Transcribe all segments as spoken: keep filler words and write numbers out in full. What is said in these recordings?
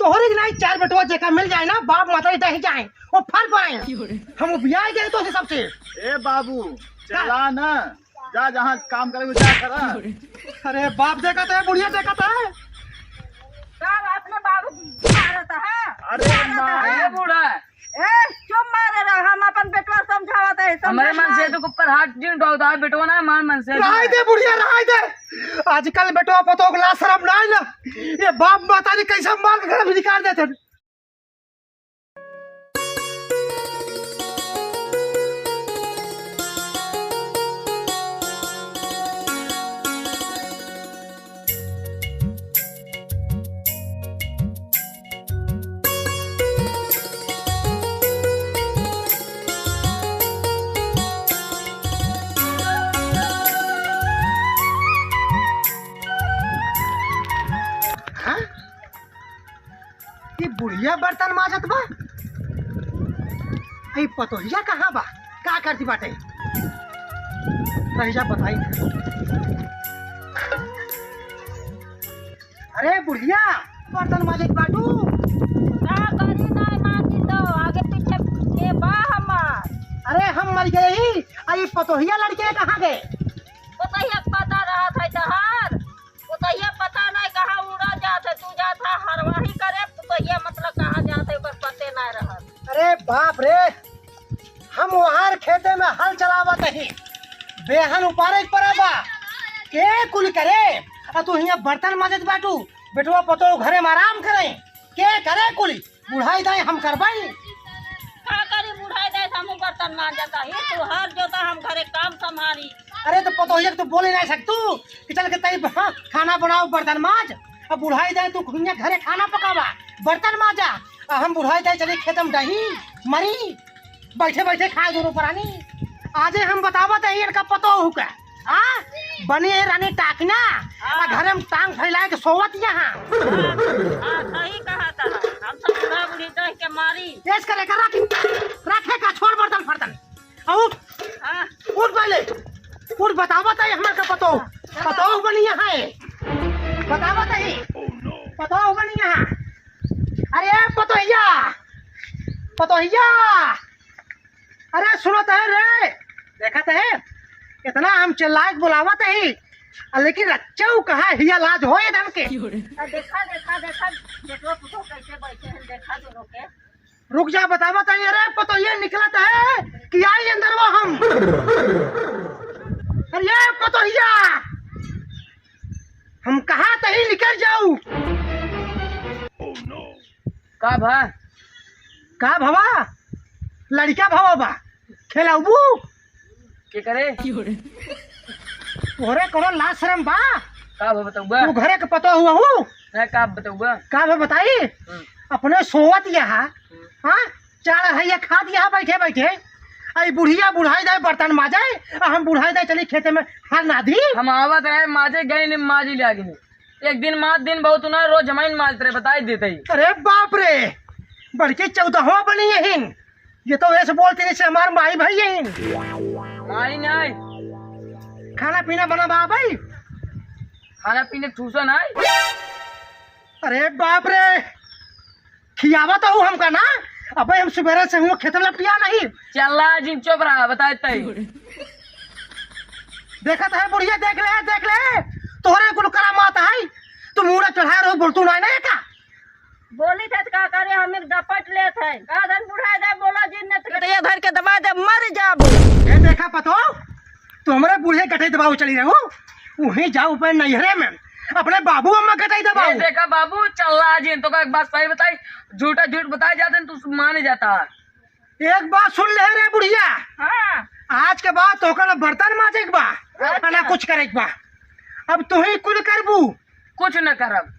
तोहरे के नाहीं, चार बेटवा जेका मिल जाए ना, बाप मतारी दही जाए, वो फल पाए। हम उबियाए गए तो से सबसे। ए बाबू, चला ना, जा जहाँ काम करे, जा करा। अरे बाप देखत है, बुढ़िया देखत है। का बात ना बाबू मारत है? अरे मारत माँ, है। ए बूढ़ा। ए, चुप मारे रह, हम अपन बेटवा समझावत है, हमरे मन से समझावत। तो ऊपर हाथ जिन उठावत है, बेटवा ना मान मन से। रहाई दे बुढ़िया, रहाई दे। आजकल बेटवा पतोह के लाज शरम ना आइला। ये बाप मतारी कैसे मार के घर में निकाल देते। हाँ? ई बुढ़िया बर्तन माजत बा, ई पतोहिया कहाँ बा, का करती बाटे? रह जा बताई। अरे बुढ़िया, बर्तन माजत बाटू? का करी ना माजी तो आगे पीछे के बा हमार। अरे हम मर गए ही, आ ई पतोहिया लड़के कहाँ गए? पतोहिया के पता रहत है तहार? पतोहिया पता नहीं कहाँ उड़ा जात है, तू जात है हरवाही करे, पतोहिया मतलब कहाँ जात है ओकर पते नहीं रहत। अरे बाप रे, हम वहार खेते में हल चलावत ही, बेहन उपारे के परा बा, के कुल करे? आ तू हियाँ बर्तन माजत बाटू, बेटवा पतोह घरे में आराम करे, के करे कुल? बुढ़ाई दाई हम करबाई। का करी बुढ़ाई दाई, हमहू बर्तन मांजत ही, तू हर जोता हम घरे काम संभारी। अरे तो पतोहिया के तो बोले नहीं सकतू कि चल के तई, हाँ, खाना बनाओ बर्तन माज। अब बुढ़ाई दाई तू खुनिया घरे खाना पकावा, बर्तन माजा, आ हम बुढ़ाई दाई चली खेतम दही मरी। बैठे बैठे खाए दोनों परानी। आजे हम बतावत है इनका पतोहू का। हाँ? बनी है रानी टाकना। हाँ। आ घरे में टांग फैलाए के सोवत यहाँ। हाँ, सही कहा था। हम सब बूढ़ा बूढ़ी देख के मारी। तेज करे का रख, रखे का छोड़ बर्तन फर्तन। आ उठ। हाँ। उठ पहले। उठ बतावत है हमार का पतोहू। हाँ। पतोहू बनी यहाँ है। बतावत है। पतोहू बनी यहाँ। अरे पतोहिया, पतोहिया, अरे सुनत है रे, देखत है, इतना हम चिल्लाए के बुलावत ही, आ लेकिन रच्चऊ कहाँ हिया लाज होए धन के। आ देखा, देखा, देखा, बेटवा पुतोह कैसे बैठे हैं, देखा दोनों के। रुक जा, बतावत है, अरे पतोहिया निकलत है कि आई अंदर वो हम। अरे पतोहिया, हम कहा तही निकल जाऊ। का भा? का भवा? लड़का भवा बा, खेलाउबू? के करे? तोहरे कोनो लाज शरम बा? का भा बतउबा? तू घरे के पतोहू हऊ? है का बतउबा? का भा बताई? हम्म। अपने सोवत यहाँ, हम्म। हाँ? चार हइया खात यहाँ बैठे बैठे, आई बुढ़िया बुढ़ाई दाई बर्तन माजे, आ हम बुढ़ाई दाई चली खेते में हल नादी। हम आवत रहे माजे, गई ने माजी ले आगे। एक दिन माज दिन बहुत ना, रोज हमाइन माजत रहे, बताई देते ही। अरे बाप रे, बड़की चौदहवा बनी यही। ये तो ऐसे बोलते जैसे हमार माई भाई यही। माई नहीं। खाना पीना बना बा भाई? खाना पीने ठूसा नहीं। अरे बाप रे, खियावा तो हूँ हमका ना। अबे हम सुबेरे से हूँ खेत में लपटिया नहीं। चला जिन चुप रहा, बताए तई। देखत है बुढ़िया, देख ले, देख ले, तोहरे कुल करामात है। तू मुड़ा चढ़ाए रहो, बोल तू नहीं, नहीं का? बोली थे तो का करे, हम एक दपट लेत है। का धन बुढ़ाए दे, बोला जिन ने तो ये धर के दबा दे, मर जाबो। ये देखा पतो, तू हमरे बूढ़े गटई दबावे चली रहू, वहीं जाओ अपने नैहरे में, अपने बाबू अम्मा गटई दबाओ। ए, देखा बाबू, चल्ला जिन, तोका एक बात सही बताई, झूठा झूठ बताए जाते हैं, तू मान जाता। एक बात सुन ले रे बुढ़िया, हाँ। आज के बाद तोका ना बर्तन माजे के बा, अच्छा। ना कुछ करे के बा। अब तू ही कुल करबू। कुछ न करब,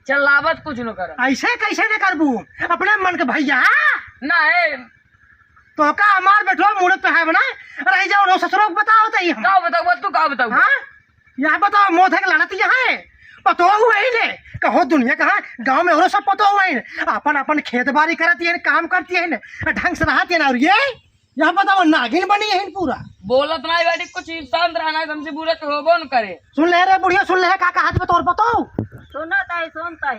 चल्लावत कुछ न करब। ऐसे कैसे न करबू? अपने मन के भैया, हाँ? ना है। तोका हमार बेटवा मुड़े पे है बनाए, रह जाओ, नो ससुरो को बताओ तो ही हम। का बताओ, तू का बताओ? हाँ? यहाँ बताओ, मोथे के लड़त यहाँ है। पतो हुए ही ने, कहो दुनिया कहाँ, गाँव में औरो सब पतो हुए ही ने। अपन, अपन खेत बारी करत ही ने, काम करती ही ने, ढंग से रहत ही ने, और ये यहाँ बताओ, नागिन बनी ही ने पूरा। बोलत नहीं बेटी, कुछ शांत रहना है, तुमसे बुरा तो होबो न करे। सुन ले रे बुढ़िया, सुन ले, का कहत बा तोर पतो? सुनत है, सुनत है।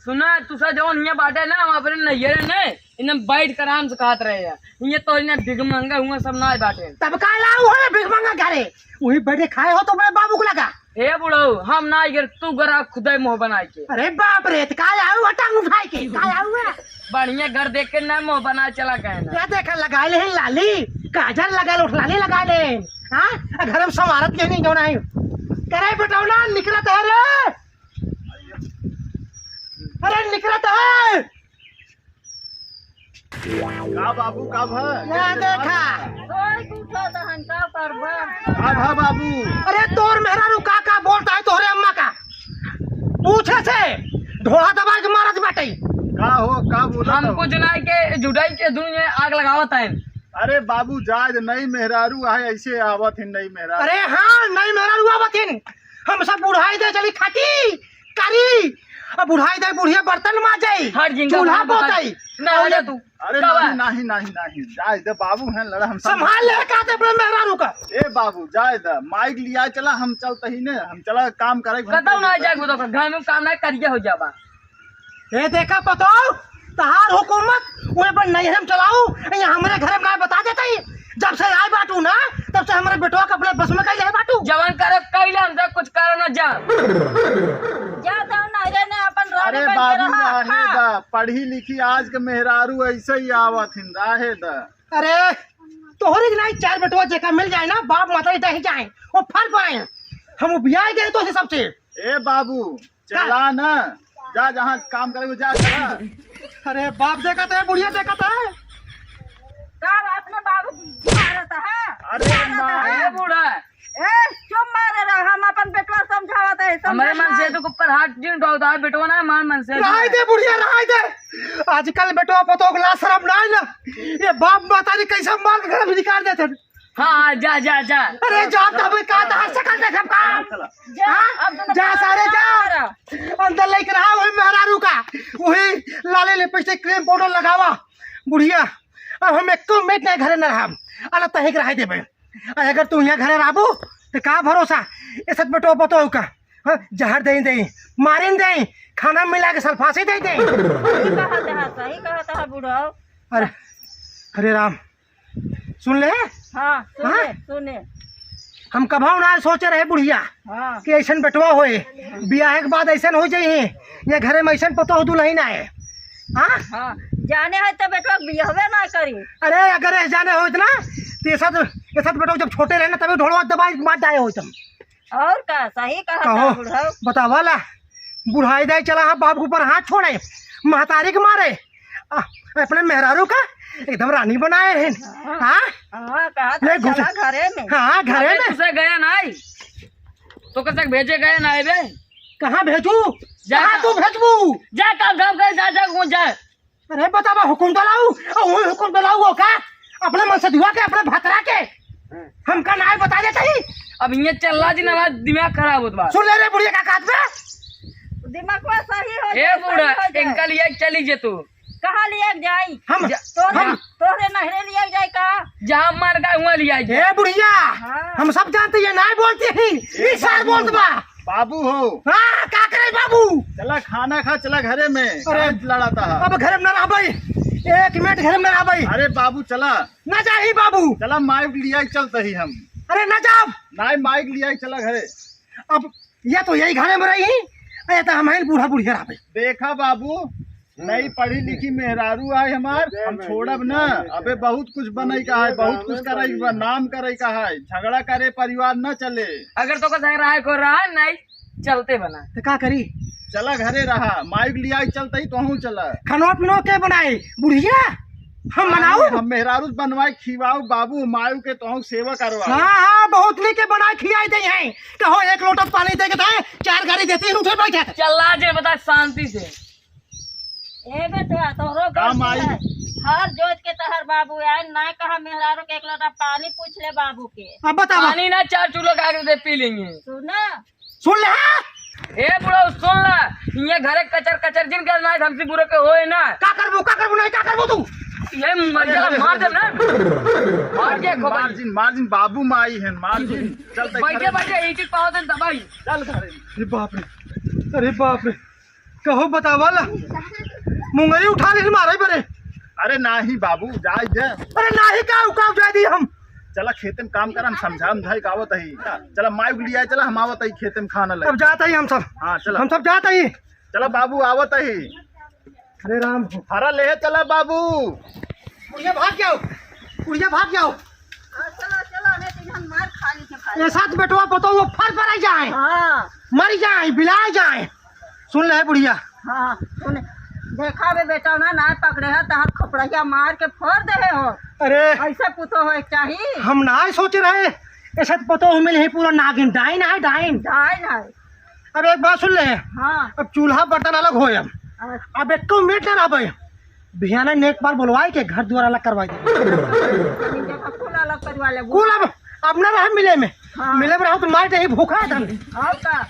सुना, तुसा जवन हियाँ बाटे ना, हम अपने नैहरे ने, इन्हें बैठ कर आराम से खात रहे हैं। हियाँ तो इन्हें भिखमंगा हुआ सब ना बाटे। तब का लाऊ हो भिखमंगा घरे? वही बैठे खाए हो तो बड़े बाबू को लगा। हे बुढ़ऊ, हम ना गिर, तू गरा खुदे मुँह बनाए के। अरे बाप रे, त का आऊ हटांग उठाए के, का आऊ है? बढ़िया घर देख के ना मुँह बना चला गए ना। क्या देखा, लगा ले हैं लाली, काजल लगा ले, लाली लगा ले। हाँ, आ घर में संवारत के नहीं जाना है। करे बेटौला, निकलत है रे। अरे निकलत है। का बाबू, का भा? या देखा। सोई के उठा दहन, का करबा? का भा बाबू? अरे तोर मेहरारू का, का बोलता है तोहरे अम्मा का? पूछे से ढोढ़ा दबाई के मारत बाटे। का हो, का बोलत हम हो? कुछ ना के जुटाई के दुनिया आग लगावत है। अरे बाबू, जाए दे, नई मेहरारू आहे, ऐसे आवत है नई मेहरारू। अरे हाँ, नई मेहरारू आवत है। हम सब बुढ़ाई दे चली खाटी करी। अब बुढ़ाई दे बुढ़िया बर्तन माजई, हट जिंदा चूल्हा बर्तन पोतई। ना, और हट जा तू। अरे का बा? नहीं, नहीं, नहीं, नहीं, जाए दे बाबू, हैं लड़ा हम सब। संभाल ले का दे अपने मेहरारू का। ए बाबू, जाए दे, माइक लिया चला, हम चलते ही ने, हम चला काम करे, हम कतौ ना जाए, तो घर में काम ना करिए हो जाबा। ए देखा पतो, तहार हुकूमत, ओए पर नैहर में चलाऊ, ये हमरे घर में ना बता देते ही। जब से आए बाटू ना, तब से हमरे बेटवा के अपने बस में कई ले बाटू। जवन करे कई ले, हमसे कुछ करे ना जा। जा तो नैहरे ने अपन राह अरे बन के बाबू, रहा। रहे हाँ। दा, पढ़ी लिखी आज के मेहरारू ऐसे ही आवत हिन, रहे दा। अरे, तोहरे के नाई चार बेटवा जेका मिल जाए ना, बाप माता ही दह जाए, वो फल पाए। हम बियाह गए तो से सबसे। ए बाबू, चला ना, जा जहाँ काम करे, जा, चला। अरे बाप देखत है, बुढ़िया देखत है। का अपने बाबू मारत है? अरे मारत माँ। है। ए बूढ़ा। ए, चुप मारे रह, हम अपन बेटवा समझावत है, हमारे समझा मन से ना। तो ऊपर हाथ क्यों उठावत है, बेटवा ना मान मन से। रहाई दे बुढ़िया, रहाई दे। आजकल बेटवा पतोह के लाज शरम ना है ना। ये बाप महतारी कैसे मार के घर में निकाल देते हैं। हाँ, हाँ, जा, जा, जा। अरे जा, तब का तहार शकल देखब का? जा, हाँ? अब तो जा सारे जा। अंदर लेके रहा वही मेहरारू का, वही लाले lipstick cream powder लगावा बुढ़िया। अब हम एको मिनट नहीं घरे न रहब, अला तहिक रह देबे। आ अगर तू यहाँ घरे रहबू तो का भरोसा, ऐसा बेटो पतो का, हाँ, जहर दे दे, मारिन दे, खाना मिला के सल्फासी दे दे। सही कहत है, सही कहत है बूढ़ो। अरे, अरे राम, सुन ले। हाँ, सुने, हाँ? सुने। हम कभऊ ना सोचे रहे बुढ़िया हाँ। कि ऐसन बेटवा होए, बियाह के बाद ऐसन हो जाई, ये घरे में ऐसन पतोह दुल्हन आए। हाँ? हाँ, जाने है तो बेटवा बियाहवे ना करी। अरे अगर ये जाने होत ना, तो ये साथ, ये साथ बेटवा जब छोटे रहे ना, तभी ढोलवा दबाई मार जाए होत हम। और का, सही कहा कहो, था बुढ़ऊ। बतावा ला, बुढ़ाई दाई चला है, बाप के ऊपर हाथ छोड़े, महतारी के मारे, आ, अपने मेहरारू का एकदम रानी बनाए हैं। हाँ। हाँ? हाँ, कहा था, ले घुस। चला घरे में। हाँ, घरे अबे में। तुसे गया नाई, तो कसे भेजे गया नाई बे? कहाँ भेजू? जा। कहाँ तू भेजबू? जा, काम, काम कर, जा, जा, घूम जा। अरे बतावा, हुकुम दलाऊ, और वही हुकुम दलाऊ हो का? अपने मन से दुआ के, अपने भतरा के, हमका नाय बता देते ही। अब ये चल्ला जी ना, दिमाग खराब होत बा। सुन ले रे बुढ़िया का कहत बा। दिमागवा सही हो ए जाए, बूढ़ा, सही हो जाए। इनका लिए चली जे तू। कहाँ लिए जाई? हम, जा, तोरे, हम। तोरे नहरे लिए जाए का? जहाँ मर गए, हुआँ लिए जाए। ए बुढ़िया, हाँ। हम सब जानते, ये नाय बोलती ही, ये ई सार बाबू। बोलत बा। बाबू हो। हाँ, का करे बाबू? चला खाना खा, चला घरे में। अरे, काहे लड़ाता है? अब घरे में ना रहबै। एक मिनट घरे में ना रहबै। अरे बाबू चला। ना जाही बाबू। चला माइक लिया ही चलते ही हम। अरे ना जाब। नाई माइक लिया ही चला घरे। अब ये तो यही घरे में रही, अरे तो हम हैं बूढ़ा बुढ़िया रहबै। देखा बाबू, नई पढ़ी लिखी मेहरारू आए हमार, हम छोड़ब ना। अबे बहुत कुछ बनई का है, बहुत कुछ करई का, नाम करई का है, झगड़ा करे परिवार न चले। अगर तो का झगड़ा है को रहा नहीं, चलते बना। तो का करी? चला घरे रहा, माइक लिया चलते ही तोहू चला। खानो पीनो के बनाए बुढ़िया? हम बनाऊ? हम मेहरारू बनवाए खिवाऊ बाबू, मायू के तोहू सेवा करवा। हाँ, हाँ, बहुत लेके बनाए खियाई दे हैं। कहो एक लोटा पानी दे के दे, चार गाड़ी देती हूँ, उठे बैठे। चला जे बता शांति से। ए बेटवा, तोहरो का गलती माई? है। हर जोत के तहर बाबू आए, ना कहा मेहरारू के एक लोटा पानी पूछ ले बाबू के। अब बतावा। पानी ना, चार चूल्हो का आग दे पी लेंगे। सुना। सुन ले, हाँ? ए बुढ़ऊ, सुन ला, ये घरे कचर कचर जिन कर ना, हमसे बुरे के होए ना। का करबू, का करबू, नहीं का करबू तू? ये मर जा, मार दे ना। मार के खो मार जिन, मार जिन, बाबू माई है, मार जिन। चल, तै बैठे, घरे। बैठे, एक एक पाव दिन दबाई। चल घरे। अरे बाप रे, अरे बाप रे। कहू बतावल, मुंगरी उठा ले मारे बरे। अरे नाही बाबू, जाए दे। अरे नाही का उकाव जाए दी हम। चला खेते में काम कर, हम समझा समझाई के आवत ही। चला माई के लिए आए, चला हम आवत ही खेते में खाना ले। अब जात ही हम सब। हाँ, चला। हम सब जात ही। चला बाबू, आवत ही। अरे राम। हरा ले चला बाबू। बुढ़िया भाग जाओ, बुढ़िया भाग जाओ। हाँ, चलो, चलो, नहीं तो हम मार खा ली थे भाई। ये साथ बेटवा बताओ, वो फर पर आ जाए। हाँ। मर जाए, बिला जाए। सुन ले बुढ़िया। हाँ, सुन, देखा बे बेटा ना, ना पकड़े है, तहार खपड़िया मार के फोड़ दे हो। अरे। ऐसे पुतो हो चाही। हम ना सोचे रहे, ऐसे पतो मिले ही पूरा नागिन, डाइन है, डाइन। डाइन है। अब एक बात सुन ले। हाँ। अब चूल्हा बर्तन अलग होए अब। अच्छा। अब एको मिनट ना रहबे। बिहाने नेक बार बोलवाए के घर द्वार अलग करवाए दे। जमीन जगह कुल अलग करवा ले। कुल अब, अब ना रह मिले में। हाँ। मिले में रहो तो मार दे भूखा धन। और का?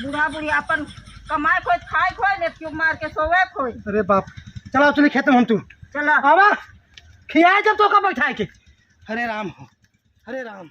बूढ़ा बूढ़ी अपन कमाए खोए, खाए खोए, ने क्यों मार के सोवे खोए। अरे बाप, चला चली खेत में हम तू। चला। आवा, खियाए जब तो का बैठाए के। हरे राम हो, हरे राम।